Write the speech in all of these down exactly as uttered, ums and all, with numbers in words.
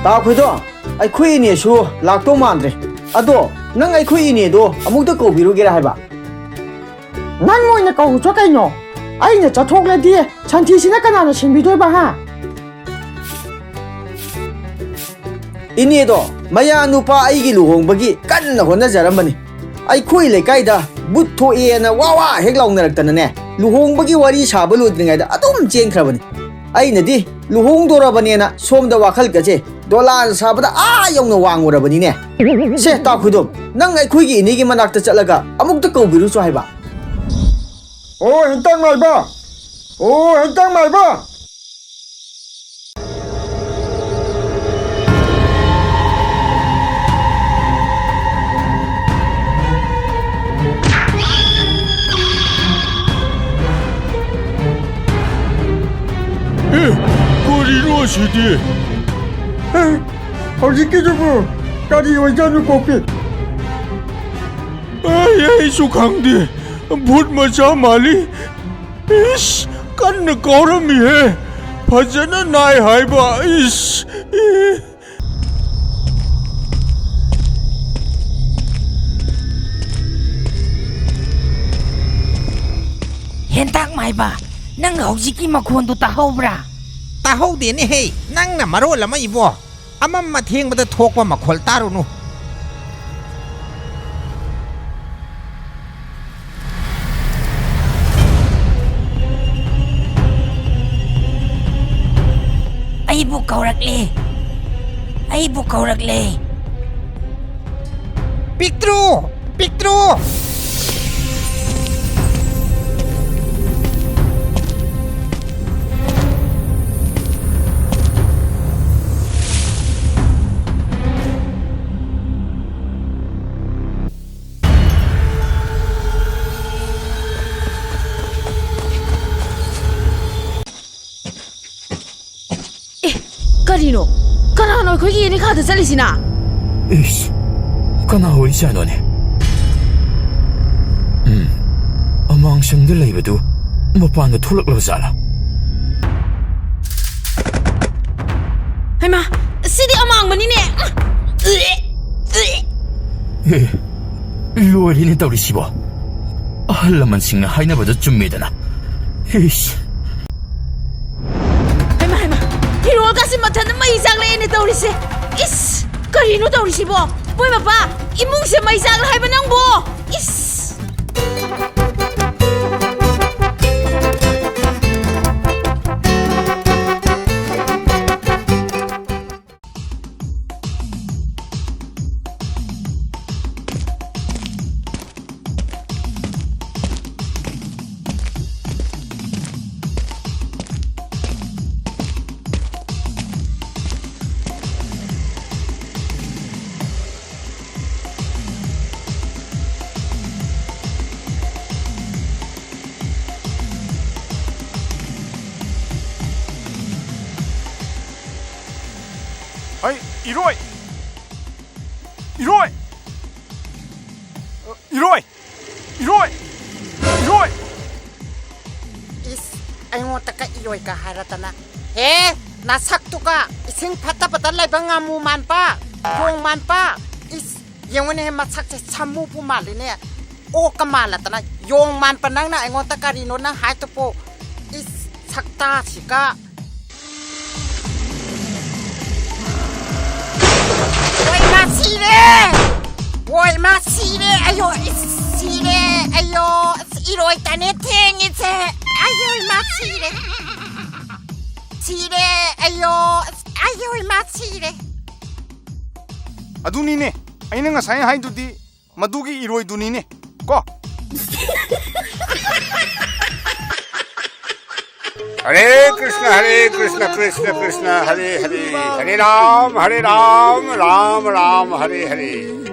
ꯇꯥ ꯈꯣꯏꯗꯣ, ꯑꯩꯈꯣꯏ ꯏꯅꯦꯁꯨ ꯂꯥꯛꯇꯧ ꯃꯥꯟꯗ꯭ꯔꯦ꯫ ꯑꯗꯣ ꯅꯪ ꯑꯩꯈꯣꯏ ꯏꯅꯦꯗꯣ ꯑꯃꯨꯛꯇ ꯀꯧꯕꯤꯔꯨꯒꯦꯔꯥ ꯍꯥꯏꯕ? ꯅꯪ ꯑꯣꯏꯅ ꯀꯧꯔꯨꯆꯣ ꯀꯩꯅꯣ꯫ ꯑꯩꯅ ꯆꯠꯊꯣꯛꯂꯗꯤ ꯁꯟꯊꯤꯁꯤꯅ ꯀꯅꯥꯅ ꯁꯦꯡꯕꯤꯗꯣꯏꯕ, ꯍꯥ? ꯏꯅꯦꯗꯣ ꯃꯌꯥ ꯅꯨꯄꯥ ꯑꯩꯒꯤ ꯂꯨꯍꯣꯡꯕꯒꯤ ꯀꯟꯅ ꯍꯣꯠꯅꯖꯔꯝꯕꯅꯤ꯫ ꯑꯩꯈꯣꯏ ꯂꯩꯀꯥꯏꯗ ꯕꯨꯠ ꯊꯣꯛꯑꯦꯅ ꯋꯥ ꯋꯥ ꯍꯦꯛ ꯂꯥꯎꯅꯔꯛꯇꯅꯅꯦ, ꯂꯨꯍꯣꯡꯕꯒꯤ ꯋꯥꯔꯤ ꯁꯥꯕ ꯂꯣꯏꯗ꯭ꯔꯤꯉꯩꯗ ꯑꯗꯨꯝ ꯆꯦꯟꯈ꯭ꯔꯕꯅꯤ꯫ ꯑꯩꯅꯗꯤ ꯂꯨꯍꯣꯡꯗꯣꯔꯕꯅꯦꯅ ꯁꯣꯝꯗ ꯋꯥꯈꯜꯒꯁꯦ ꯗꯣꯂꯥꯟ ꯁꯥꯕꯗ ꯑꯥ ꯌꯧꯅ ꯋꯥꯡꯉꯨꯔꯕꯅꯤꯅꯦ꯫ ꯁꯦ, ꯇꯥ ꯈꯣꯏꯗꯣꯝ, ꯅꯪ ꯑꯩꯈꯣꯏꯒꯤ ꯏꯅꯦꯒꯤ ꯃꯅꯥꯛꯇ ꯆꯠꯂꯒ ꯑꯃꯨꯛꯇ ꯀꯧꯕꯤꯔꯨꯆꯣ ꯍꯥꯏꯕ꯫ ꯑꯣ, ꯍꯦꯟꯇꯥꯛ ꯃꯥꯏꯕ! ꯑꯣ, ꯍꯦꯟꯇꯥꯛ ꯃꯥꯏꯕ! ꯑꯦ, ꯀꯔꯤꯅꯣ ꯑꯁꯤꯗꯤ? ꯑꯦ, ꯍꯧꯖꯤꯛꯀꯤꯗꯨꯕꯨ ꯀꯔꯤ ꯑꯣꯏꯖꯥꯠꯅꯣ, ꯀꯣꯛꯄꯤ? ꯑꯩ, ꯑꯩꯁꯨ ꯈꯪꯗꯦ꯫ ꯚꯨꯠ ꯃꯆꯥ ꯃꯥꯜꯂꯤ꯫ ꯏꯁ, ꯀꯟꯅ ꯀꯥꯎꯔꯝꯃꯤꯍꯦ꯫ ꯐꯖꯅ ꯅꯥꯏ ꯍꯥꯏꯕ꯫ ꯏꯁ, ꯏ꯫ ꯍꯦꯟꯇꯥꯛ ꯃꯥꯏꯕ, ꯅꯪ ꯍꯧꯖꯤꯛꯀꯤ ꯃꯈꯣꯟꯗꯨ ꯇꯥꯍꯧꯕ꯭ꯔꯥ? ꯇꯥꯍꯧꯗꯦꯅꯦꯍꯦ, ꯅꯪꯅ ꯃꯔꯣꯜ ꯑꯃ ꯏꯕꯣ꯫ ꯑꯃꯝ ꯑꯊꯦꯡꯕꯗ ꯊꯣꯛꯄ ꯃꯈꯣꯜ ꯇꯥꯔꯨꯅꯨ꯫ ꯑꯩꯕꯨ ꯀꯧꯔꯛꯂꯦ꯫ ꯑꯩꯕꯨ ꯀꯧꯔꯛꯂꯦ꯫ ꯄꯤꯛꯇ꯭ꯔꯨ! ꯄꯤꯛꯇ꯭ꯔꯨ! ꯑꯦ, ꯀꯔꯤꯅꯣ? ꯀꯅꯥꯅꯣ ꯑꯩꯈꯣꯏꯒꯤ ꯌꯦꯅꯤꯈꯥꯗ ꯆꯠꯂꯤꯁꯤꯅ? ꯏꯁ, ꯀꯅꯥ ꯑꯣꯏꯖꯥꯠꯅꯣꯅꯦ? ꯎꯝ, ꯑꯃꯥꯡꯁꯪꯗ ꯂꯩꯕꯗꯨ ꯃꯄꯥꯟꯗ ꯊꯣꯛꯂꯛꯂꯕ ꯖꯥꯠꯂꯥ? ꯍꯩꯃꯥ, ꯁꯤꯗꯤ ꯑꯦ, ꯂꯣꯏꯔꯦꯅꯦ ꯇꯧꯔꯤꯁꯤꯕꯣ꯫ ꯑꯍꯜ ꯂꯃꯟꯁꯤꯡꯅ ꯍꯥꯏꯅꯕꯗ ꯆꯨꯝꯃꯦꯗꯅ꯫ ꯏꯁ꯫ ꯍꯩꯃꯥ, ꯍꯩꯃꯥ, ꯍꯤꯔꯣꯜꯒꯁꯤ ꯃꯊꯟꯇ ꯃꯩ ꯆꯥꯛꯂꯛꯑꯦꯅꯦ ꯇꯧꯔꯤꯁꯦ꯫ ꯏꯁ, ꯀꯔꯤꯅꯣ ꯇꯧꯔꯤꯁꯤꯕꯣ? ꯄꯣꯏ ꯃꯄꯥ, ꯏꯃꯨꯡꯁꯦ ꯃꯩ ꯆꯥꯛꯂꯦ ꯍꯥꯏꯕ ꯅꯪꯕꯣ? ꯏꯁ꯫ ꯍꯩ, ꯏꯔꯣꯏ! ꯏꯔꯣꯏ! ꯏꯔꯣꯏ! ꯏꯔꯣꯏ! ꯏꯔꯣꯏ! ꯏꯁ, ꯑꯩꯉꯣꯟꯗꯒ ꯏꯔꯣꯏꯒ ꯍꯥꯏꯔꯗꯅ꯫ ꯍꯦ, ꯅꯁꯛꯇꯨꯒ ꯏꯁꯤꯡ ꯐꯠꯇꯕꯗ ꯂꯩꯕ ꯉꯥꯃꯨ ꯃꯥꯟꯕ, ꯌꯣꯡ ꯃꯥꯟꯕ꯫ ꯏꯁ, ꯌꯦꯡꯉꯨꯅꯦ, ꯃꯁꯛꯁꯦ ꯁꯥꯃꯨꯕꯨ ꯃꯥꯜꯂꯤꯅꯦ꯫ ꯑꯣꯛꯀ ꯃꯥꯜꯂꯗꯅ, ꯌꯣꯡ ꯃꯥꯟꯕ ꯅꯪꯅ ꯑꯩꯉꯣꯟꯗ ꯀꯔꯤꯅꯣ ꯅꯪ ꯍꯥꯏꯗꯨꯕꯣ? ꯏꯁ, ꯁꯛꯇꯥꯁꯤꯒ꯫ ꯑꯣꯏ ꯃꯥ ꯁꯤꯔꯦ! ꯑꯣꯏ ꯃꯥ ꯁꯤꯔꯦ! ꯑꯌꯣ! ꯏꯁ! ꯁꯤꯔꯦ! ꯑꯌꯣ! ꯑꯁ, ꯏꯔꯣꯏ ꯇꯅꯦ ꯊꯦꯡꯉꯤꯁꯦ! ꯑꯌꯣ! ꯏꯃꯥ ꯁꯤꯔꯦ! ꯁꯤꯔꯦ! ꯑꯌꯣ! ꯑꯁ, ꯑꯌꯣ! ꯏꯃꯥ ꯁꯤꯔꯦ! ꯑꯗꯨꯅꯤꯅꯦ, ꯑꯩꯅ ꯉꯁꯥꯏ ꯍꯥꯏꯗꯨꯗꯤ꯫ ꯃꯗꯨꯒꯤ ꯏꯔꯣꯏꯗꯨꯅꯤꯅꯦ ꯀꯣ꯫ हरे कृष्ण, हरे कृष्ण, कृष्ण कृष्ण, हरे हरे, हरे राम, हरे राम, राम राम, हरे हरे।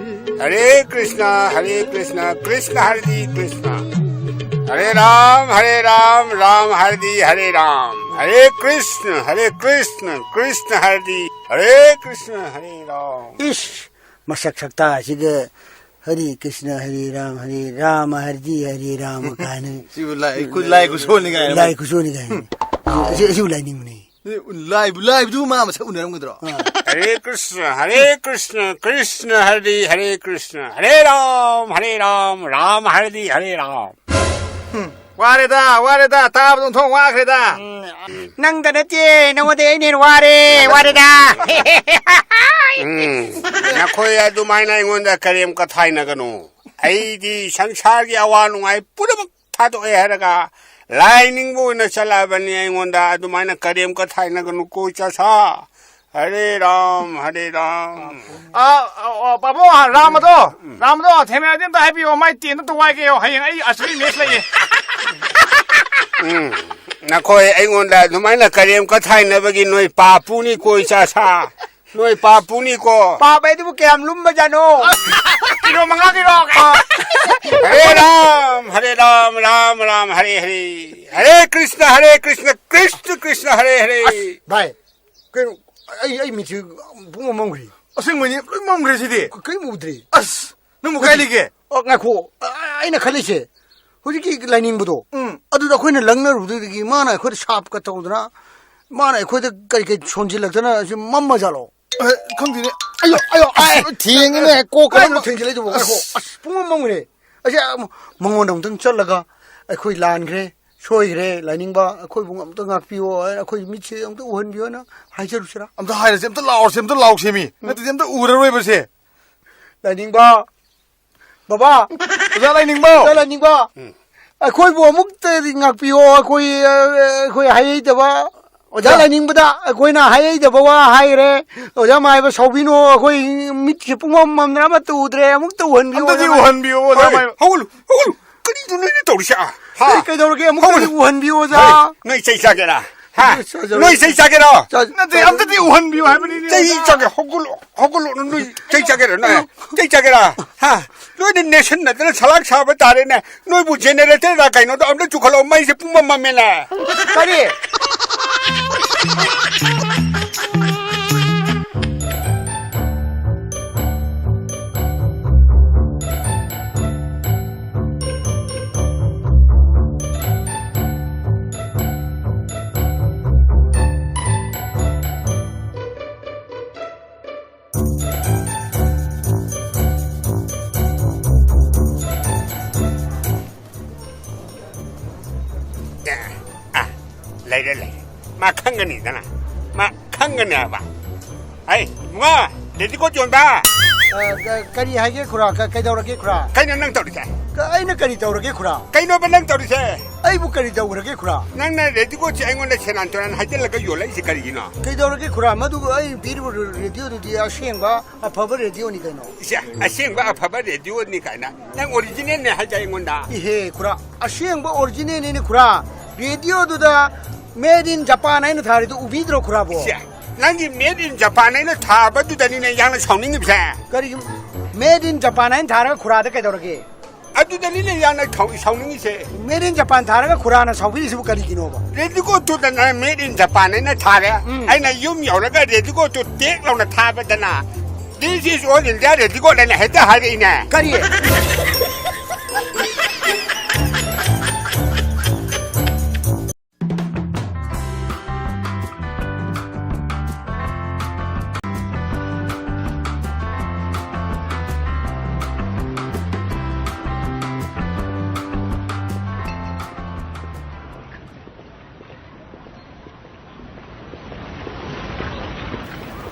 हरे कृष्ण, हरे कृष्ण, कृष्ण हरि कृष्ण। हरे राम, हरे राम, राम हरि हरे राम। हरे कृष्ण, हरे कृष्ण, कृष्ण हरि हरे कृष्ण, हरे राम। ꯏꯁ, ꯃꯁꯛ ꯁꯛꯇꯥꯁꯤꯒ ꯍꯔꯦ ꯀ꯭ꯔꯤꯁꯅ, ꯍꯔꯦ ꯔꯥꯝ, ꯍꯔꯦ ꯔꯥꯃ, ꯍꯔꯗꯤ ꯍꯔꯦ ꯔꯥꯃ ꯀꯥꯏꯅ꯫ ꯁꯤꯕꯨ ꯂꯥꯏ, ꯑꯩꯈꯣꯏ ꯂꯥꯏ ꯈꯨꯠꯁꯣꯟꯅꯤ ꯀꯥꯏꯅ꯫ ꯂꯥꯏ ꯈꯨꯠꯁꯣꯟꯅꯤ ꯀꯥꯏꯅ꯫ ꯑꯁꯤ, ꯑꯁꯤꯕꯨ ꯂꯥꯏꯅꯤꯡꯕꯅꯦ꯫ ꯂꯥꯏꯕ ꯂꯥꯏꯕꯗꯨ ꯃꯥ ꯃꯁꯛ ꯎꯅꯔꯝꯒꯗ꯭ꯔꯣ? ꯍꯔꯦ ꯀ꯭ꯔꯤꯁꯅ, ꯍꯔꯦ ꯀ꯭ꯔꯤꯁꯅ, ꯀ꯭ꯔꯤꯁꯅ ꯍꯔꯦ ꯍꯔꯦ ꯀ꯭ꯔꯤꯁꯅ, ꯍꯔꯦ ꯔꯥꯝ, ꯍꯔꯦ ꯔꯥꯝ, ꯔꯥꯝ ꯍꯔꯦ ꯍꯔꯦ ꯔꯥꯝ꯫ ꯋꯥꯔꯦꯗ, ꯋꯥꯔꯦꯗ, ꯇꯥꯕꯗ ꯑꯣꯟꯊꯣꯛ ꯋꯥꯈ꯭ꯔꯦꯗ꯫ ꯅꯪꯗ ꯅꯠꯇꯦ, ꯅꯉꯣꯟꯗ ꯑꯩꯅ ꯍꯦꯟꯅ ꯋꯥꯔꯦ, ꯋꯥꯔꯦꯗ꯫ ꯎꯝ, ꯅꯈꯣꯏ ꯑꯗꯨꯃꯥꯏꯅ ꯑꯩꯉꯣꯟꯗ ꯀꯔꯦꯝ ꯀꯊꯥꯏꯅꯒꯅꯨ꯫ ꯑꯩꯗꯤ ꯁꯪꯁꯥꯔꯒꯤ ꯑꯋꯥ ꯅꯨꯡꯉꯥꯏ ꯄꯨꯝꯅꯃꯛ ꯊꯥꯗꯣꯛꯑꯦ ꯍꯥꯏꯔꯒ ꯂꯥꯏ ꯅꯤꯡꯕ ꯑꯣꯏꯅ ꯆꯠꯂꯛꯑꯕꯅꯤ꯫ ꯑꯩꯉꯣꯟꯗ ꯑꯗꯨꯃꯥꯏꯅ ꯀꯔꯦꯝ ꯀꯊꯥꯏꯅꯒꯅꯨꯀꯣ ꯏꯆꯥꯁꯥ꯫ ꯍꯔꯦ ꯔꯥꯝ, ꯍꯔꯦ ꯔꯥꯝ꯫ ꯑ, ꯑ, ꯑ, ꯄꯥꯕꯨꯡ, ꯔꯥꯝ ꯑꯗꯣ, ꯔꯥꯝ ꯑꯗꯣ, ꯊꯦꯝꯃꯦ ꯑꯝꯇ ꯍꯥꯏꯕꯤꯌꯣ, ꯃꯥꯏ ꯇꯦꯟꯗꯣ ꯑꯝꯇ ꯋꯥꯏꯒꯦꯌꯣ, ꯍꯌꯦꯡ ꯑꯩ ꯑꯥꯔꯆꯔꯤ ꯃꯦꯠꯆ ꯂꯩꯌꯦ꯫ ꯎꯝ, ꯅꯈꯣꯏ ꯑꯩꯉꯣꯟꯗ ꯑꯗꯨꯃꯥꯏꯅ ꯀꯔꯦꯝ ꯀꯊꯥꯏꯅꯕꯒꯤ ꯅꯣꯏ ꯄꯥꯞ ꯄꯨꯅꯤꯀꯣ ꯏꯆꯥꯁꯥ꯫ ꯅꯣꯏ ꯄꯥꯞ ꯄꯨꯅꯤꯀꯣ꯫ ꯄꯥꯞ ꯍꯥꯏꯗꯨꯕꯨ ꯀꯌꯥꯝ ꯂꯨꯝꯕꯖꯥꯠꯅꯣ? ꯀꯤꯂꯣ ꯃꯉꯥꯒꯤꯔꯣ? ꯍꯔꯦ ꯔꯥꯝ, ꯍꯔꯦ ꯔꯥꯝ, ꯔꯥꯝ ꯔꯥꯝ, ꯍꯔꯦ ꯍꯔꯦ꯫ ꯍꯔꯦ ꯀ꯭ꯔꯤꯁꯅ, ꯍꯔꯦ ꯀ꯭ꯔꯤꯁꯅ, ꯀ꯭ꯔꯤꯁꯅ ꯀ꯭ꯔꯤꯁꯅ, ꯍꯔꯦ ꯍꯔꯦ꯫ ꯑꯁ, ꯚꯥꯏ, ꯀꯩꯅꯣ, ꯑꯩ, ꯑꯩ ꯃꯤꯠꯁꯦ ꯄꯨꯡꯃꯝ ꯃꯝꯈ꯭ꯔꯦ꯫ ꯑꯁꯦꯡꯕꯩꯅꯦ, ꯂꯣꯏ ꯃꯝꯈ꯭ꯔꯦ ꯁꯤꯗꯤ꯫ ꯀ-, ꯀꯔꯤꯝ ꯎꯗ꯭ꯔꯦ꯫ ꯑꯁ, ꯅꯪꯕꯨ ꯀꯥꯏ ꯂꯩꯒꯦ? ꯑꯣ, ꯉꯥꯏꯈꯣ꯫ ꯑ-, ꯑꯩꯅ ꯈꯜꯂꯤꯁꯦ, ꯍꯧꯖꯤꯛꯀꯤ ꯂꯥꯏꯅꯤꯡꯕꯗꯣ, ꯎꯝ꯫ ꯑꯗꯨꯗ ꯑꯩꯈꯣꯏꯅ ꯂꯪꯅꯔꯨꯕꯗꯨꯗꯒꯤ ꯃꯥꯅ ꯑꯩꯈꯣꯏꯗ ꯁꯥꯞꯀ ꯇꯧꯗꯅ, ꯃꯥꯅ ꯑꯩꯈꯣꯏꯗ ꯀꯔꯤ ꯀꯔꯤ ꯁꯣꯟꯖꯤꯜꯂꯛꯇꯅ ꯁꯤ ꯃꯝꯃ ꯖꯥꯠꯂꯣ? ꯑ, ꯈꯪꯗꯦꯅꯦ꯫ ꯑꯌꯣ, ꯑꯌꯣ, ꯑꯁ, ꯑꯁ, ꯊꯦꯡꯉꯤꯅꯦ, ꯀꯣꯛꯀ ꯀꯩꯅꯣ ꯑꯃ ꯊꯦꯡꯖꯤꯜꯂꯛꯏꯗꯨꯕꯣ? ꯉꯥꯏꯈꯣ, ꯑꯁ꯫ ꯑꯁ, ꯄꯨꯡꯃꯝ ꯃꯝꯈ꯭ꯔꯦ꯫ ꯑꯁꯤ, ꯑ, ꯃꯉꯣꯟꯗ ꯑꯃꯨꯛꯇꯪ ꯆꯠꯂꯒ, "ꯑꯩꯈꯣꯏ ꯂꯥꯟꯈ꯭ꯔꯦ, ꯁꯣꯏꯈ꯭ꯔꯦ, ꯂꯥꯏꯅꯤꯡꯕ, ꯑꯩꯈꯣꯏꯕꯨ ꯑꯃꯨꯛꯇ ꯉꯥꯛꯄꯤꯌꯣ, ꯑꯩꯈꯣꯏ ꯃꯤꯠꯁꯦ ꯑꯃꯨꯛꯇ ꯎꯍꯟꯕꯤꯌꯣꯅ" ꯍꯥꯏꯖꯔꯨꯁꯤꯔꯥ? ꯑꯝꯇ ꯍꯥꯏꯔꯁꯦ, ꯑꯝꯇ ꯂꯥꯎꯔꯁꯦ, ꯑꯝꯇ ꯂꯥꯎꯁꯦꯃꯤ꯫ ꯎꯝ꯫ ꯅꯠꯇ꯭ꯔꯗꯤ ꯑꯝꯇ ꯎꯔꯔꯣꯏꯕꯁꯦ꯫ ꯂꯥꯏꯅꯤꯡꯕ, ꯕꯕꯥ! ꯑꯣꯖꯥ ꯂꯥꯏꯅꯤꯡꯕ! ꯑꯣꯖꯥ ꯂꯥꯏꯅꯤꯡꯕ! ꯎꯝ꯫ ꯑꯩꯈꯣꯏꯕꯨ ꯑꯃꯨꯛꯇꯗꯤ ꯉꯥꯛꯄꯤꯌꯣ, ꯑꯩꯈꯣꯏ, ꯑ, ꯑꯩꯈꯣꯏ ꯍꯥꯏꯍꯩꯗꯕ ꯑꯣꯖꯥ ꯑ꯫ ꯂꯥꯏꯅꯤꯡꯕꯗ ꯑꯩꯈꯣꯏꯅ ꯍꯥꯏꯍꯩꯗꯕ ꯋꯥ ꯍꯥꯏꯈ꯭ꯔꯦ꯫ ꯑꯣꯖꯥ ꯃꯥꯏꯕ ꯁꯥꯎꯕꯤꯅꯨ, ꯑꯩꯈꯣꯏ ꯃꯤꯠꯁꯦ ꯄꯨꯡꯃꯝ ꯃꯝꯗꯅ ꯑꯃꯠꯇ ꯎꯗ꯭ꯔꯦ, ꯑꯃꯨꯛꯇ ꯎꯍꯟꯕꯤꯌꯨ, ꯑꯝꯇꯗꯤ ꯑꯣꯖꯥ ꯃꯥꯏꯕ꯫ ꯎꯍꯟꯕꯤꯌꯨ, ꯑꯣꯖꯥ ꯍꯣꯏ, ꯃꯥꯏꯕ꯫ ꯍꯧꯒꯠꯂꯨ, ꯍꯧꯒꯠꯂꯨ꯫ ꯀꯔꯤꯅꯣ ꯅꯣꯏꯅ ꯇꯧꯔꯤꯁꯦ? ꯑꯥ, ꯍꯥ? ꯀꯔꯤ ꯀꯩꯗꯧꯔꯒꯦ? ꯑꯃꯨꯛꯇꯗꯤ ꯍꯧꯒꯠꯂꯨ꯫ ꯎꯍꯟꯕꯤꯌꯨ, ꯑꯣꯖꯥ꯫ ꯍꯣꯏ, ꯅꯣꯏ ꯆꯩ ꯆꯥꯒꯦꯔꯥ? ꯍꯥ? ꯅꯣꯏ ꯆꯥꯖꯔꯣꯏ꯫ ꯅꯣꯏ ꯆꯩ ꯆꯥꯒꯦꯔꯥ? ꯆꯥ-, ꯅꯠꯇꯦ, ꯑꯝꯇꯗꯤ ꯎꯍꯟꯕꯤꯌꯨ ꯍꯥꯏꯕꯅꯤꯅꯦ, ꯆꯩ ꯑꯣꯖꯥ꯫ ꯆꯥꯒꯦ, ꯍꯧꯒꯠꯂꯣ, ꯍꯧꯒꯠꯂꯣ, ꯅꯣꯏ ꯆꯩ ꯆꯥꯒꯦꯔꯥ, ꯅꯣꯏ? ꯆꯩ ꯆꯥꯒꯦꯔꯥ? ꯍꯥ? ꯂꯣꯏꯅ ꯅꯦꯠꯁꯟꯅꯗꯅ ꯁꯂꯥꯛ ꯁꯥꯕ ꯇꯥꯔꯦꯅꯦ꯫ ꯅꯣꯏꯕꯨ ꯖꯦꯅꯦꯔꯦꯇꯔꯗ ꯀꯩꯅꯣꯗꯣ ꯑꯝꯇ ꯆꯨꯈꯠꯂꯛꯑꯣ, ꯃꯩꯁꯦ ꯄꯨꯝꯃꯝ ꯃꯝꯃꯦꯅꯦ꯫ ꯀꯔꯤ? ꯃꯥ ꯈꯪꯒꯅꯤꯗꯅ꯫ ꯃꯥ ꯈꯪꯒꯅꯤ ꯍꯥꯏꯕ꯫ ꯑꯩ, ꯏꯕꯨꯡꯉꯣ, ꯔꯦꯗꯤꯀꯣꯠ ꯌꯣꯟꯕ꯫ ꯑ, ꯀ-, ꯀꯔꯤ ꯍꯥꯏꯒꯦ ꯈꯨꯔꯥ? ꯀ-, ꯀꯩꯗꯧꯔꯒꯦ ꯈꯨꯔꯥ? ꯀꯩꯅꯣ ꯅꯪ ꯇꯧꯔꯤꯁꯦ? ꯀ-, ꯑꯩꯅ ꯀꯔꯤ ꯇꯧꯔꯒꯦ ꯈꯨꯔꯥ? ꯀꯩꯅꯣꯕ ꯅꯪ ꯇꯧꯔꯤꯁꯦ? ꯑꯩꯕꯨ ꯀꯔꯤ ꯇꯧꯈ꯭ꯔꯒꯦ ꯈꯨꯔꯥ? ꯅꯪꯅ ꯔꯦꯗꯤꯀꯣꯠꯁꯦ ꯑꯩꯉꯣꯟꯗ ꯁꯦꯔꯥꯟ ꯇꯨꯔꯥꯟ ꯍꯥꯏꯖꯤꯜꯂꯒ ꯌꯣꯜꯂꯛꯏꯁꯦ ꯀꯔꯤꯒꯤꯅꯣ? ꯀꯩꯗꯧꯔꯒꯦ ꯈꯨꯔꯥ? ꯃꯗꯨꯕꯨ ꯑꯩꯅ ꯄꯤꯔꯤꯕ ꯔꯦ-, ꯔꯦꯗꯤꯑꯣꯗꯨꯗꯤ ꯑꯁꯦꯡꯕ ꯑꯐꯕ ꯔꯦꯗꯤꯑꯣꯅꯤ ꯀꯩꯅꯣ꯫ ꯏꯁꯦ, ꯑꯁꯦꯡꯕ ꯑꯐꯕ ꯔꯦꯗꯤꯑꯣꯅꯤ ꯀꯥꯏꯅ꯫ ꯅꯪ ꯑꯣꯔꯤꯖꯤꯅꯦꯜꯅꯦ ꯍꯥꯏꯗꯥꯏ ꯑꯩꯉꯣꯟꯗ? ꯏꯍꯦ, ꯈꯨꯔꯥ, ꯑꯁꯦꯡꯕ ꯑꯣꯔꯤꯖꯤꯅꯦꯜꯅꯤꯅꯦ ꯈꯨꯔꯥ꯫ ꯔꯦꯗꯤꯑꯣꯗꯨꯗ "Made in Japan" ꯍꯥꯏꯅ ꯊꯥꯔꯤꯗꯨ ꯎꯕꯤꯗ꯭ꯔꯣ ꯈꯨꯔꯥꯕꯣ? ꯏꯁꯦ, ꯅꯪꯒꯤ "Made in Japan" ꯍꯥꯏꯅ ꯊꯥꯕꯗꯨꯗꯅꯤꯅꯦ ꯌꯥꯝꯅ ꯁꯥꯎꯅꯤꯡꯉꯤꯕꯁꯦ꯫ ꯀꯔꯤꯒꯤ "Made in Japan" ꯍꯥꯏꯅ ꯊꯥꯔꯒ ꯈꯨꯔꯥꯗ ꯀꯩꯗꯧꯔꯒꯦ? ꯑꯗꯨꯗꯅꯤꯅꯦ ꯌꯥꯝꯅ ꯁꯥꯎ-, ꯁꯥꯎꯅꯤꯡꯉꯤꯁꯦ꯫ "Made in Japan" ꯊꯥꯔꯒ ꯈꯨꯔꯥꯅ ꯁꯥꯎꯕꯤꯔꯤꯁꯤꯕꯨ ꯀꯔꯤꯒꯤꯅꯣꯕ? ꯔꯦꯗꯤꯀꯣꯠꯇꯨꯗꯅ "Made in Japan" ꯍꯥꯏꯅ ꯊꯥꯔꯦ꯫ ꯎꯝ꯫ ꯑꯩꯅ ꯌꯨꯝ ꯌꯧꯔꯒ ꯔꯦꯗꯤꯀꯣꯠꯇꯨ ꯇꯦꯛ ꯂꯥꯎꯅ ꯊꯥꯕꯗꯅ, "This is All India Radio" ꯍꯥꯏꯅ ꯍꯦꯛꯇ ꯍꯥꯏꯔꯛꯏꯅꯦ꯫ ꯀꯔꯤ?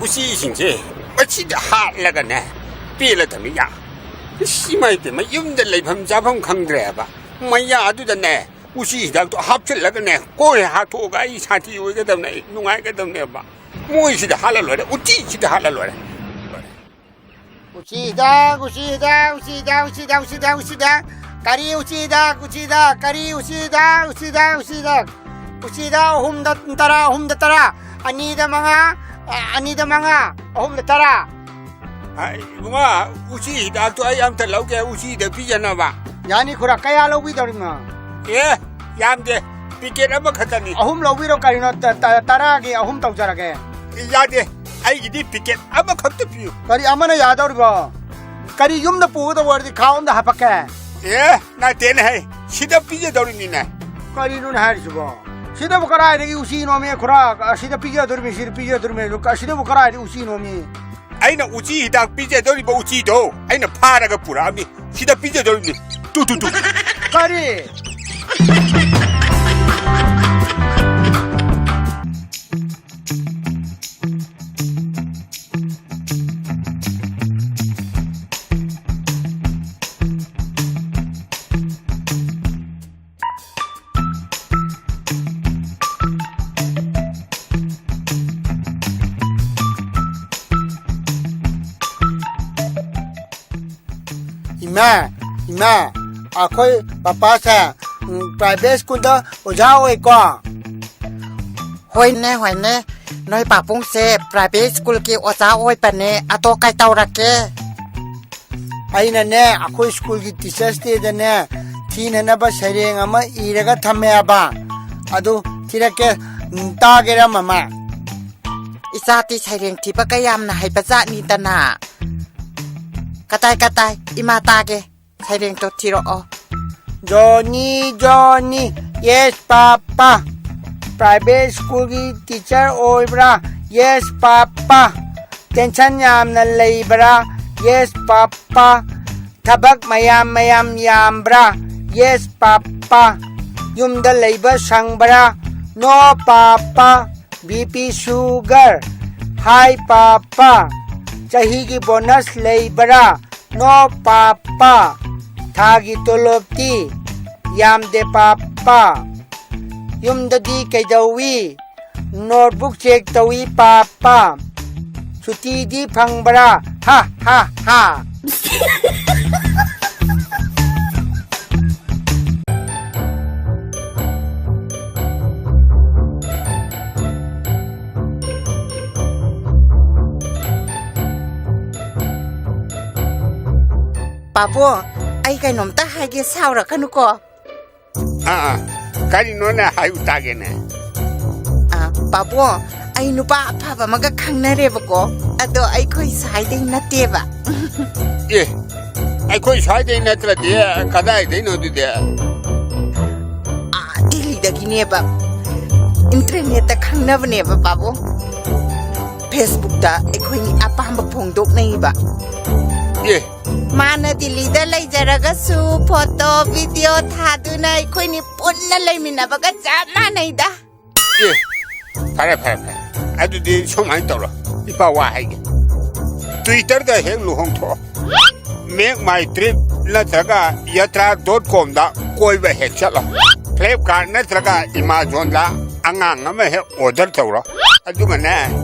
ꯎꯆꯤꯁꯤꯡꯁꯦ ꯃꯁꯤꯗ ꯍꯥꯠꯂꯒꯅꯦ, ꯄꯦꯜꯂꯗꯕꯅꯤ ꯌꯥ꯫ ꯏꯁ, ꯏꯃꯥ ꯏꯄꯦꯝꯃ, ꯌꯨꯝꯗ ꯂꯩꯐꯝ ꯆꯥꯐꯝ ꯈꯪꯗ꯭ꯔꯦꯕ꯫ ꯃꯌꯥ ꯑꯗꯨꯗꯅꯦ, ꯎꯆꯤ ꯍꯤꯗꯥꯛꯇꯣ ꯍꯥꯞꯆꯤꯜꯂꯒꯅꯦ, ꯀꯣꯏ ꯍꯥꯠꯇꯣꯛꯑꯒ ꯑꯩ ꯁꯥꯟꯇꯤ ꯑꯣꯏꯒꯗꯕꯅꯦ, ꯑꯩ ꯅꯨꯡꯉꯥꯏꯒꯗꯕꯅꯦꯕ꯫ ꯃꯣꯏꯁꯤꯗ ꯍꯥꯠꯂ ꯂꯣꯏꯔꯦ, ꯎꯆꯤꯁꯤꯗ ꯍꯥꯠꯂ ꯂꯣꯏꯔꯦ꯫ ꯎꯆꯤ ꯍꯤꯗꯥꯛ, ꯎꯆꯤ ꯍꯤꯗꯥꯛ, ꯎꯆꯤ ꯍꯤꯗꯥꯛ, ꯎꯆꯤ ꯍꯤꯗꯥꯛ, ꯎꯆꯤ ꯍꯤꯗꯥꯛ, ꯎꯆꯤ ꯍꯤꯗꯥꯛ꯫ ꯀꯔꯤ ꯎꯆꯤ ꯍꯤꯗꯥꯛ, ꯎꯆꯤ ꯍꯤꯗꯥꯛ, ꯀꯔꯤ ꯎꯆꯤ ꯍꯤꯗꯥꯛ, ꯎꯆꯤ ꯍꯤꯗꯥꯛ, ꯎꯆꯤ ꯍꯤꯗꯥꯛ꯫ ꯎꯆꯤ ꯍꯤꯗꯥꯛ ꯑꯍꯨꯝꯗ ꯇꯔꯥ, ꯑꯍꯨꯝꯗ ꯇꯔꯥ, ꯑꯅꯤꯗ ꯃꯉꯥ, ꯑ, ꯑꯅꯤꯗ ꯃꯉꯥ, ꯑꯍꯨꯝꯗ ꯇꯔꯥ꯫ ꯑ, ꯏꯕꯨꯡꯉꯣ, ꯎꯆꯤ ꯍꯤꯗꯥꯛꯇꯣ ꯑꯩ ꯑꯝꯇ ꯂꯧꯒꯦ, ꯎꯆꯤꯗ ꯄꯤꯖꯅꯕ꯫ ꯌꯥꯅꯤ ꯈꯨꯔꯥ, ꯀꯌꯥ ꯂꯧꯕꯤꯗꯧꯔꯤꯅꯣ? ꯑꯦ, ꯌꯥꯝꯗꯦ, ꯄꯤꯀꯦꯠ ꯑꯃꯈꯛꯇꯅꯤ꯫ ꯑꯍꯨꯝ ꯂꯧꯕꯤꯔꯣ ꯀꯔꯤꯅꯣ, ꯇ-, ꯇ-, ꯇꯔꯥꯒꯤ ꯑꯍꯨꯝ ꯇꯧꯖꯔꯒꯦ꯫ ꯌꯥꯗꯦ, ꯑꯩꯒꯤꯗꯤ ꯄꯤꯀꯦꯠ ꯑꯃꯈꯛꯇ ꯄꯤꯌꯨ꯫ ꯀꯔꯤ ꯑꯃꯅ ꯌꯥꯗꯧꯔꯤꯕꯣ? ꯀꯔꯤ ꯌꯨꯝꯗ ꯄꯨꯒꯗꯧꯕ ꯑꯣꯏꯔꯗꯤ ꯈꯥꯎ ꯑꯝꯗ ꯍꯥꯄꯛꯀꯦ꯫ ꯑꯦ, ꯅꯠꯇꯦꯅꯦ ꯍꯦ, ꯁꯤꯗ ꯄꯤꯖꯗꯧꯔꯤꯅꯤꯅꯦ꯫ ꯀꯔꯤꯅꯣꯅꯦ ꯍꯥꯏꯔꯤꯁꯤꯕꯣ? ꯁꯤꯗꯕꯨ ꯀꯗꯥꯏꯗꯒꯤ ꯎꯆꯤꯅꯣꯃꯤ ꯈꯨꯔꯥ? ꯑꯁꯤꯗ ꯄꯤꯖꯗꯧꯔꯤꯃꯤ, ꯁꯤꯗ ꯄꯤꯖꯗꯧꯔꯤꯃꯤ, ꯁꯤꯗꯕꯨ ꯀꯗꯥꯏꯗꯒꯤ ꯎꯆꯤꯅꯣꯃꯤ? ꯑꯩꯅ ꯎꯆꯤ ꯍꯤꯗꯥꯛ ꯄꯤꯖꯗꯧꯔꯤꯕ ꯎꯆꯤꯗꯣ ꯑꯩꯅ ꯐꯥꯔꯒ ꯄꯨꯔꯛꯑꯝꯃꯤ꯫ ꯁꯤꯗ ꯄꯤꯖꯗꯧꯔꯤꯕꯅꯤ꯫ Two, two, two. ꯀꯔꯤ? ꯏꯃꯥ, ꯏꯃꯥ, ꯑꯩꯈꯣꯏ ꯄꯄꯥꯁꯦ, ꯎꯝ, private schoolꯗ ꯑꯣꯖꯥ ꯑꯣꯏꯀꯣ? ꯍꯣꯏꯅꯦ, ꯍꯣꯏꯅꯦ꯫ ꯅꯣꯏ ꯄꯥꯕꯨꯡꯁꯦ private schoolꯒꯤ ꯑꯣꯖꯥ ꯑꯣꯏꯕꯅꯦ꯫ ꯑꯗꯣ ꯀꯩ ꯇꯧꯔꯒꯦ? ꯑꯩꯅꯅꯦ, ꯑꯩꯈꯣꯏ schoolꯒꯤ Teachers' Dayꯗꯅꯦ, ꯊꯤꯅꯅꯕ ꯁꯩꯔꯦꯡ ꯑꯃ ꯏꯔꯒ ꯊꯝꯃꯦꯕ꯫ ꯑꯗꯨ ꯊꯤꯔꯛꯀꯦ, ꯎꯝ, ꯇꯥꯒꯦꯔꯥ, ꯃꯃꯥ? ꯏꯆꯥꯗꯤ ꯁꯩꯔꯦꯡ ꯊꯤꯕꯒ ꯌꯥꯝꯅ ꯍꯩꯕꯖꯥꯠꯅꯤꯗꯅ꯫ ꯀꯗꯥꯏ, ꯀꯗꯥꯏ, ꯏꯃꯥ ꯇꯥꯒꯦ꯫ ꯁꯩꯔꯦꯡꯗꯣ ꯊꯤꯔꯛꯑꯣ꯫ Johnny, Johnny, yes, Papa. Private schoolꯒꯤ teacher ꯑꯣꯏꯕ꯭ꯔꯥ? Yes, Papa. Tension ꯌꯥꯝꯅ ꯂꯩꯕ꯭ꯔꯥ? Yes, Papa. ꯊꯕꯛ ꯃꯌꯥꯝ ꯃꯌꯥꯝ ꯌꯥꯝꯕ꯭ꯔꯥ? Yes, Papa. ꯌꯨꯝꯗ ꯂꯩꯕ ꯁꯪꯕ꯭ꯔꯥ? No, Papa. BP sugar. Hi, Papa. ꯆꯍꯤꯒꯤ bonus ꯂꯩꯕ꯭ꯔꯥ? No, Papa. ꯊꯥꯒꯤ ꯇꯣꯂꯣꯞꯇꯤ ꯌꯥꯝꯗꯦ, Papa. ꯌꯨꯝꯗꯗꯤ ꯀꯩꯗꯧꯏ? Notebook check ꯇꯧꯏ, Papa. ꯁꯨꯇꯤꯗꯤ ꯐꯪꯕ꯭ꯔꯥ? ꯍꯥ, ꯍꯥ, ꯍꯥ꯫ ꯄꯥꯕꯨꯡ, ꯑꯩ ꯀꯩꯅꯣꯝꯇ ꯍꯥꯏꯒꯦ, ꯁꯥꯎꯔꯛꯀꯅꯨꯀꯣ꯫ ꯑꯥ, ꯑꯥ, ꯀꯔꯤꯅꯣꯅꯦ? ꯍꯥꯏꯌꯨ ꯇꯥꯒꯦꯅꯦ꯫ ꯑꯥ, ꯄꯥꯕꯨꯡ, ꯑꯩ ꯅꯨꯄꯥ ꯑꯐꯕ ꯑꯃꯒ ꯈꯪꯅꯔꯦꯕꯀꯣ, ꯑꯗꯣ ꯑꯩꯈꯣꯏ ꯁ꯭ꯋꯥꯏꯗꯩ ꯅꯠꯇꯦꯕ꯫ ꯑꯦ, ꯑꯩꯈꯣꯏ ꯁ꯭ꯋꯥꯏꯗꯩ ꯅꯠꯇ꯭ꯔꯗꯤ ꯀꯗꯥꯏꯗꯩꯅꯣ ꯑꯗꯨꯗꯤ? ꯑꯥ, ꯗꯤꯜꯂꯤꯗꯒꯤꯅꯦꯕ꯫ Internetꯇ ꯈꯪꯅꯕꯅꯦꯕ, ꯄꯥꯕꯨꯡ꯫ Facebookꯇ ꯑꯩꯈꯣꯏꯅꯤ ꯑꯄꯥꯝꯕ ꯐꯣꯡꯗꯣꯛꯅꯩꯕ꯫ ꯑꯦ, ꯃꯥꯅ ꯗꯤꯜꯂꯤꯗ ꯂꯩꯖꯔꯒꯁꯨ photo, video ꯊꯥꯗꯨꯅ ꯑꯩꯈꯣꯏꯅꯤ ꯄꯨꯟꯅ ꯂꯩꯃꯤꯟꯅꯕꯒ ꯆꯞ ꯃꯥꯟꯅꯩꯗ꯫ ꯑꯦ, ꯐꯔꯦ, ꯐꯔꯦ, ꯐꯔꯦ꯫ ꯑꯗꯨꯗꯤ ꯁꯨꯃꯥꯏꯅ ꯇꯧꯔꯣ, ꯏꯄꯥ, ꯋꯥ ꯍꯥꯏꯒꯦ꯫ Twitterꯗ ꯍꯦꯛ ꯂꯨꯍꯣꯡꯊꯣꯛꯑꯣ꯫ Make my trip ꯅꯠꯇ꯭ꯔꯒ yatra dot comꯗ ꯀꯣꯏꯕ ꯍꯦꯛ ꯆꯠꯂꯣ꯫ Flipkart ꯅꯠꯇ꯭ꯔꯒ Amazonꯗ ꯑꯉꯥꯡ ꯑꯃ ꯍꯦꯛ order ꯇꯧꯔꯣ꯫ ꯑꯗꯨꯒꯅꯦ,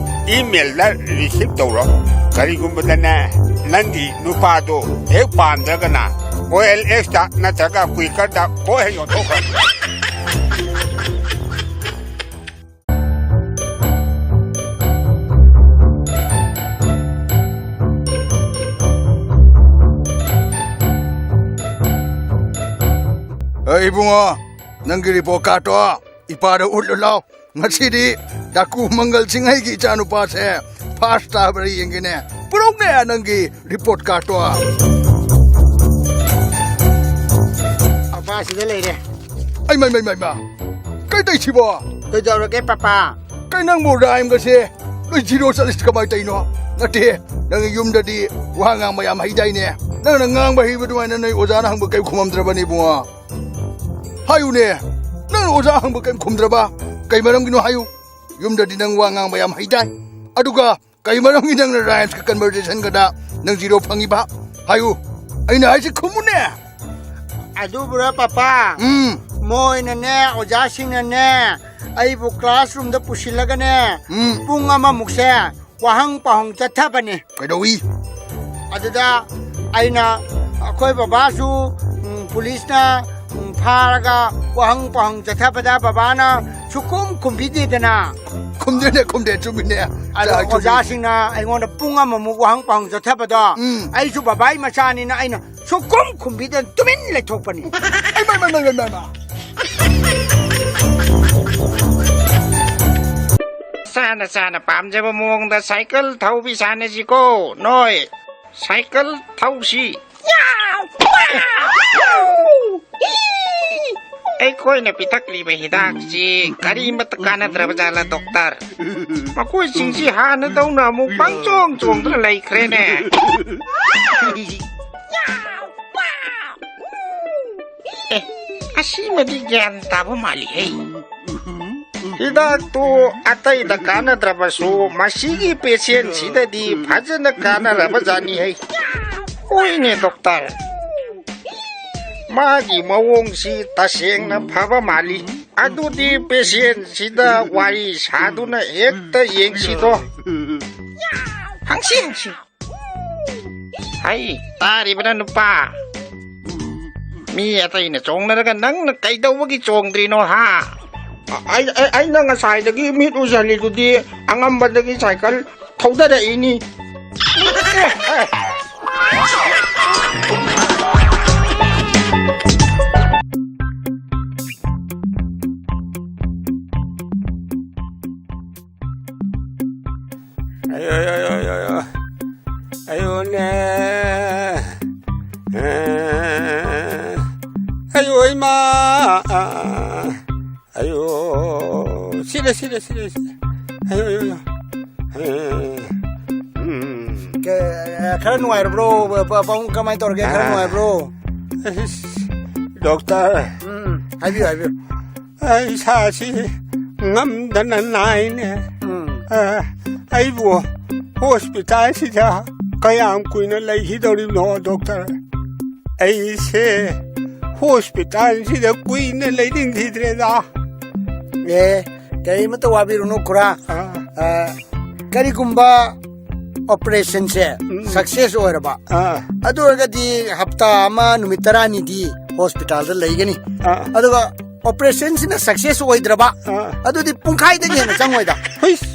emailꯗ receive ꯇꯧꯔꯣ꯫ ꯀꯔꯤꯒꯨꯝꯕꯗꯅꯦ, ꯅꯪꯒꯤ ꯅꯨꯄꯥꯗꯣ ꯍꯦꯛ ꯄꯥꯝꯗ꯭ꯔꯒꯅ ꯑꯣ ꯑꯦꯜ ꯑꯦꯛꯁꯇ ꯅꯠꯇ꯭ꯔꯒ ꯀꯨꯏꯀꯔꯗ ꯀꯣꯛ ꯍꯦꯛ ꯌꯣꯟꯊꯣꯛꯈ꯭ꯔꯣ꯫ ꯑꯦ, ꯏꯕꯨꯡꯉꯣ, ꯅꯪꯒꯤ ꯔꯤꯄꯣꯔꯠ ꯀꯥꯔꯠꯇꯣ ꯏꯄꯥꯗ ꯎꯠꯂꯨ ꯂꯥꯎ꯫ ꯉꯁꯤꯗꯤ ꯗꯥꯀꯨ ꯃꯪꯒꯜ ꯁꯤꯡꯍꯩꯒꯤ ꯏꯆꯥꯅꯨꯄꯥꯁꯦ ꯐꯥꯔꯁ ꯇꯥꯕ꯭ꯔꯥ ꯌꯦꯡꯒꯦꯅꯦ꯫ ꯄꯨꯔꯛꯅꯦ ꯅꯪꯒꯤ ꯔꯤꯄꯣꯔꯠ ꯀꯥꯔꯠꯇꯣ꯫ ꯑꯄꯥꯁꯤꯗ ꯂꯩꯔꯦ꯫ ꯑꯩ ꯃꯩ, ꯃꯩ, ꯃꯩ, ꯃꯥ꯫ ꯀꯩ ꯇꯧꯏꯁꯤꯕꯣ? ꯀꯩꯗꯧꯔꯒꯦ, ꯄꯥꯄꯥ? ꯀꯩ ꯅꯪꯕꯨ ꯔꯥꯏꯝꯒꯁꯦ ꯂꯣꯏ ꯖꯤꯔꯣ ꯆꯠꯂꯤꯁꯤ ꯀꯃꯥꯏꯅ ꯇꯧꯔꯤꯅꯣ? ꯅꯠꯇꯦ, ꯅꯪꯒꯤ ꯌꯨꯝꯗꯗꯤ ꯋꯥ ꯉꯥꯡꯕ ꯌꯥꯝ ꯍꯩꯗꯥꯏꯅꯦ? ꯅꯪꯅ ꯉꯥꯡꯕ ꯍꯩꯕ ꯑꯗꯨꯃꯥꯏꯅ ꯅꯣꯏ ꯑꯣꯖꯥꯅ ꯍꯪꯕ ꯀꯩꯝ ꯈꯨꯝꯃꯝꯗ꯭ꯔꯕꯅꯤ ꯏꯕꯨꯡꯉꯣ꯫ ꯍꯥꯏꯌꯨꯅꯦ, ꯅꯪꯅ ꯑꯣꯖꯥ ꯍꯪꯕ ꯀꯩꯝ ꯈꯨꯝꯗ꯭ꯔꯕ? ꯀꯩ ꯃꯔꯝꯒꯤꯅꯣ ꯍꯥꯏꯌꯨ꯫ ꯌꯨꯝꯗꯗꯤ ꯅꯪ ꯋꯥ ꯉꯥꯡꯕ ꯌꯥꯝ ꯍꯩꯗꯥꯏ꯫ ꯑꯗꯨꯒ ꯀꯩ ꯃꯔꯝꯒꯤ ꯅꯪꯅ ꯔꯥꯏꯝꯁꯀ ꯀꯟꯚꯔꯖꯦꯁꯟꯒꯗ ꯅꯪ ꯖꯤꯔꯣ ꯐꯪꯉꯤꯕ? ꯍꯥꯏꯌꯨ, ꯑꯩꯅ ꯍꯥꯏꯁꯤ ꯈꯨꯝꯃꯨꯅꯦ꯫ ꯑꯗꯨꯕꯨꯔ ꯄꯥꯄꯥ? ꯎꯝ꯫ ꯃꯣꯏꯅꯅꯦ, ꯑꯣꯖꯥꯁꯤꯡꯅꯅꯦ, ꯑꯩꯕꯨ ꯀ꯭ꯂꯥꯁꯔꯨꯝꯗ ꯄꯨꯁꯤꯜꯂꯒꯅꯦ, ꯎꯝ꯫ ꯄꯨꯡ ꯑꯃꯃꯨꯛꯁꯦ ꯋꯥꯍꯪ ꯄꯥꯎꯍꯪ ꯆꯠꯊꯕꯅꯤ꯫ ꯀꯩꯗꯧꯏ? ꯑꯗꯨꯗ ꯑꯩꯅ, ꯑꯩꯈꯣꯏ ꯕꯕꯥꯁꯨ, ꯎꯝ, ꯄꯨꯂꯤꯁꯅ, ꯎꯝ, ꯐꯥꯔꯒ ꯋꯥꯍꯪ ꯄꯥꯎꯍꯪ ꯆꯠꯊꯕꯗ ꯕꯕꯥꯅ ꯁꯨꯛꯈꯨꯝ ꯈꯨꯝꯕꯤꯗꯦꯗꯅ꯫ ꯈꯨꯝꯗꯦꯅꯦ, ꯈꯨꯝꯗꯦ, ꯆꯨꯝꯃꯤꯅꯦ꯫ ꯑꯗꯣ ꯆꯨꯝꯃꯤ꯫ ꯑꯣꯖꯥꯁꯤꯡꯅ ꯑꯩꯉꯣꯟꯗ ꯄꯨꯡ ꯑꯃꯃꯨꯛ ꯋꯥꯍꯪ ꯄꯥꯎꯍꯪ ꯆꯠꯊꯕꯗꯣ, ꯎꯝ꯫ ꯑꯩꯁꯨ ꯕꯕꯥꯒꯤ ꯃꯆꯥꯅꯤꯅ ꯑꯩꯅ ꯁꯨꯛꯈꯨꯝ ꯈꯨꯝꯕꯤꯗꯅ ꯇꯨꯃꯤꯟ ꯂꯩꯊꯣꯛꯄꯅꯤ꯫ ꯑꯩ ꯃꯥ, ꯃꯥ, ꯃꯥ, ꯃꯥ, ꯃꯥ, ꯃꯥ꯫ ꯆꯥꯅ ꯆꯥꯅ ꯄꯥꯝꯖꯕ ꯃꯑꯣꯡꯗ ꯁꯥꯏꯀꯜ ꯊꯧꯕꯤ ꯁꯥꯟꯅꯁꯤꯀꯣ ꯅꯣꯏ꯫ ꯁꯥꯏꯀꯜ ꯊꯧꯁꯤ꯫ ꯑꯩꯈꯣꯏꯅ ꯄꯤꯊꯛꯂꯤꯕ ꯍꯤꯗꯥꯛꯁꯤ ꯀꯔꯤꯃꯠꯇ ꯀꯥꯟꯅꯗ꯭ꯔꯕ ꯖꯥꯠꯂ, ꯗꯣꯛꯇꯔ? ꯃꯈꯣꯏꯁꯤꯡꯁꯤ ꯍꯥꯟꯅꯗꯧꯅ ꯑꯃꯨꯛ ꯄꯪꯆꯣꯡ ꯆꯣꯡꯗꯨꯅ ꯂꯩꯈ꯭ꯔꯦꯅꯦ꯫ ꯑꯦ, ꯑꯁꯤꯃꯗꯤ ꯒ꯭ꯌꯥꯟ ꯇꯥꯕ ꯃꯥꯜꯂꯤꯍꯦ꯫ ꯍꯤꯗꯥꯛꯇꯨ ꯑꯇꯩꯗ ꯀꯥꯟꯅꯗ꯭ꯔꯕꯁꯨ ꯃꯁꯤꯒꯤ ꯄꯦꯁꯦꯟꯁꯤꯗꯗꯤ ꯐꯖꯅ ꯀꯥꯟꯅꯔꯕ ꯖꯥꯠꯅꯤꯍꯦ꯫ ꯍꯣꯏꯅꯦ, ꯗꯣꯛꯇꯔ꯫ ꯃꯥꯒꯤ ꯃꯑꯣꯡꯁꯤ ꯇꯁꯦꯡꯅ ꯐꯕ ꯃꯥꯜꯂꯤ꯫ ꯑꯗꯨꯗꯤ ꯄꯦꯁꯦꯟꯁꯤꯗ ꯋꯥꯔꯤ ꯁꯥꯗꯨꯅ ꯍꯦꯛꯇ ꯌꯦꯡꯁꯤꯗꯣ꯫ ꯍꯪꯁꯤ, ꯍꯪꯁꯤ꯫ ꯍꯩ, ꯇꯥꯔꯤꯕꯅ ꯅꯨꯄꯥ꯫ ꯃꯤ ꯑꯇꯩꯅ ꯆꯣꯡꯅꯔꯒ ꯅꯪꯅ ꯀꯩꯗꯧꯕꯒꯤ ꯆꯣꯡꯗ꯭ꯔꯤꯅꯣ, ꯍꯥ? ꯑ-, ꯑꯩ, ꯑꯩ, ꯑꯩꯅ ꯉꯁꯥꯏꯗꯒꯤ ꯃꯤꯠ ꯎꯖꯜꯂꯤꯗꯨꯗꯤ ꯑꯉꯝꯕꯗꯒꯤ ꯁꯥꯏꯀꯜ ꯊꯧꯗꯔꯛꯏꯅꯤ꯫ ꯑꯌꯣ, ꯑꯌꯣ, ꯑꯌꯣ, ꯑꯌꯣ, ꯑꯌꯣ꯫ ꯑꯌꯣꯅꯦ꯫ ꯑ, ꯑꯌꯣ, ꯏꯃꯥ꯫ ꯑ, ꯑ, ꯑ꯫ ꯑꯌꯣ꯫ ꯁꯤꯔꯦ, ꯁꯤꯔꯦ, ꯁꯤꯔꯦ, ꯁꯤꯔꯦ꯫ ꯑꯌꯣ, ꯑꯌꯣ, ꯑꯌꯣ꯫ ꯑ, ꯎꯝ꯫ ꯀ-, ꯈꯔ ꯅꯨꯡꯉꯥꯏꯔꯕ꯭ꯔꯣ? ꯄ-, ꯄ-, ꯄꯥꯕꯨꯡ ꯀꯃꯥꯏꯅ ꯇꯧꯔꯒꯦ? ꯈꯔ ꯑ꯫ ꯅꯨꯡꯉꯥꯏꯕ꯭ꯔꯣ? ꯑꯁ, ꯗꯣꯛꯇꯔ꯫ ꯎꯝ, ꯍꯥꯏꯕꯤꯌꯨ, ꯍꯥꯏꯕꯤꯌꯨ꯫ ꯑꯩ ꯏꯁꯥꯁꯤ ꯉꯝꯗꯅ ꯅꯥꯏꯅꯦ꯫ ꯎꯝ꯫ ꯑ, ꯑꯩꯕꯨ ꯍꯣꯁꯄꯤꯇꯥꯜꯁꯤꯗ ꯀꯌꯥꯝ ꯀꯨꯏꯅ ꯂꯩꯈꯤꯗꯧꯔꯤꯕꯅꯣ, ꯗꯣꯛꯇꯔ? ꯑꯩꯁꯦ ꯍꯣꯁꯄꯤꯇꯥꯜꯁꯤꯗ ꯀꯨꯏꯅ ꯂꯩꯅꯤꯡꯈꯤꯗ꯭ꯔꯦꯗ꯫ ꯑꯦ, ꯀꯔꯤꯃꯇ ꯋꯥꯕꯤꯔꯨꯅꯨ, ꯈꯨꯔꯥ꯫ ꯑꯥ꯫ ꯑ, ꯀꯔꯤꯒꯨꯝꯕ ꯑꯣꯄꯔꯦꯁꯟꯁꯦ ꯎꯝ꯫ ꯁꯛꯁꯦꯁ ꯑꯣꯏꯔꯕ, ꯑꯥ꯫ ꯑꯗꯨ ꯑꯣꯏꯔꯒꯗꯤ ꯍꯞꯇꯥ ꯑꯃ ꯅꯨꯃꯤꯠ ꯇꯔꯥꯅꯤꯗꯤ ꯍꯣꯁꯄꯤꯇꯥꯜꯗ ꯂꯩꯒꯅꯤ꯫ ꯑꯥ꯫ ꯑꯗꯨꯒ ꯑꯣꯄꯔꯦꯁꯟꯁꯤꯅ ꯁꯛꯁꯦꯁ ꯑꯣꯏꯗ꯭ꯔꯕ, ꯑꯥ꯫ ꯑꯗꯨꯗꯤ ꯄꯨꯡꯈꯥꯏꯗꯒꯤ ꯍꯦꯟꯅ ꯆꯪꯉꯣꯏꯗ꯫ ꯍꯨꯏꯁ꯫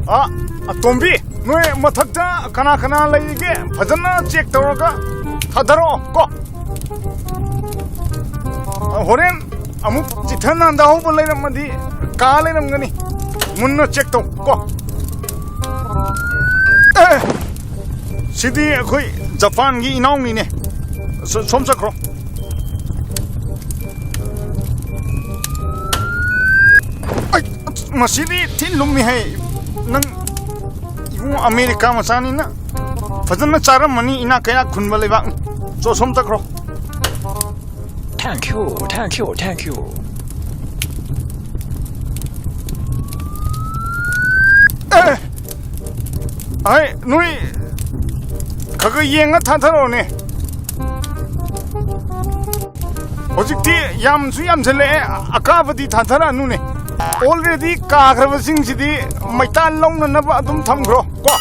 ꯑ, ꯑꯇꯣꯝꯕꯤ, ꯅꯣꯏ ꯃꯊꯛꯇ ꯀꯅꯥ ꯀꯅꯥ ꯂꯩꯔꯤꯒꯦ? ꯐꯖꯅ ꯆꯦꯛ ꯇꯧꯔꯒ ꯊꯥꯗꯔꯛꯑꯣ ꯀꯣ꯫ ꯍꯣꯔꯦꯟ ꯑꯃꯨꯛ ꯆꯤꯊ ꯅꯥꯟꯊꯍꯧꯕ ꯂꯩꯔꯝꯃꯗꯤ ꯀꯥ ꯂꯩꯔꯝꯒꯅꯤ꯫ ꯃꯨꯟꯅ ꯆꯦꯛ ꯇꯧ ꯀꯣ꯫ ꯑꯦ! ꯁꯤꯗꯤ ꯑꯩꯈꯣꯏ ꯖꯄꯥꯟꯒꯤ ꯏꯅꯥꯎꯅꯤꯅꯦ꯫ ꯁꯣ-, ꯁꯣꯝ ꯆꯠꯈ꯭ꯔꯣ꯫ ꯑꯩ, ꯃꯁꯤꯗꯤ ꯊꯤ ꯂꯨꯝꯃꯤ ꯍꯦ꯫ ꯅꯪ ꯏꯕꯨꯡ ꯑꯃꯦꯔꯤꯀꯥ ꯃꯆꯥꯅꯤꯅ ꯐꯖꯅ ꯆꯥꯔꯝꯃꯅꯤ, ꯏꯅꯥꯛ ꯀꯩꯔꯥꯛ ꯈꯨꯟꯕ ꯂꯩꯕꯥꯛꯅꯤ꯫ ꯆꯣ, ꯁꯣꯝ ꯆꯠꯈ꯭ꯔꯣ꯫ Thank you, thank you, thank you. ꯑꯦ, ꯑꯩ ꯅꯣꯏ ꯈꯔ ꯈꯔ ꯌꯦꯡꯉ ꯊꯥꯊꯔꯛꯑꯣꯅꯦ꯫ ꯍꯧꯖꯤꯛꯇꯤ ꯌꯥꯝꯁꯨ ꯌꯥꯝꯁꯤꯜꯂꯛꯑꯦ, ꯑꯀꯥꯕꯗꯤ ꯊꯥꯊꯔꯛꯑꯅꯨꯅꯦ꯫ ꯑꯣꯜꯔꯦꯗꯤ ꯀꯥꯈ꯭ꯔꯕꯁꯤꯡꯁꯤꯗꯤ ꯃꯩꯇꯥꯟ ꯂꯧꯅꯅꯕ ꯑꯗꯨꯝ ꯊꯝꯈ꯭ꯔꯣ ꯀꯣ꯫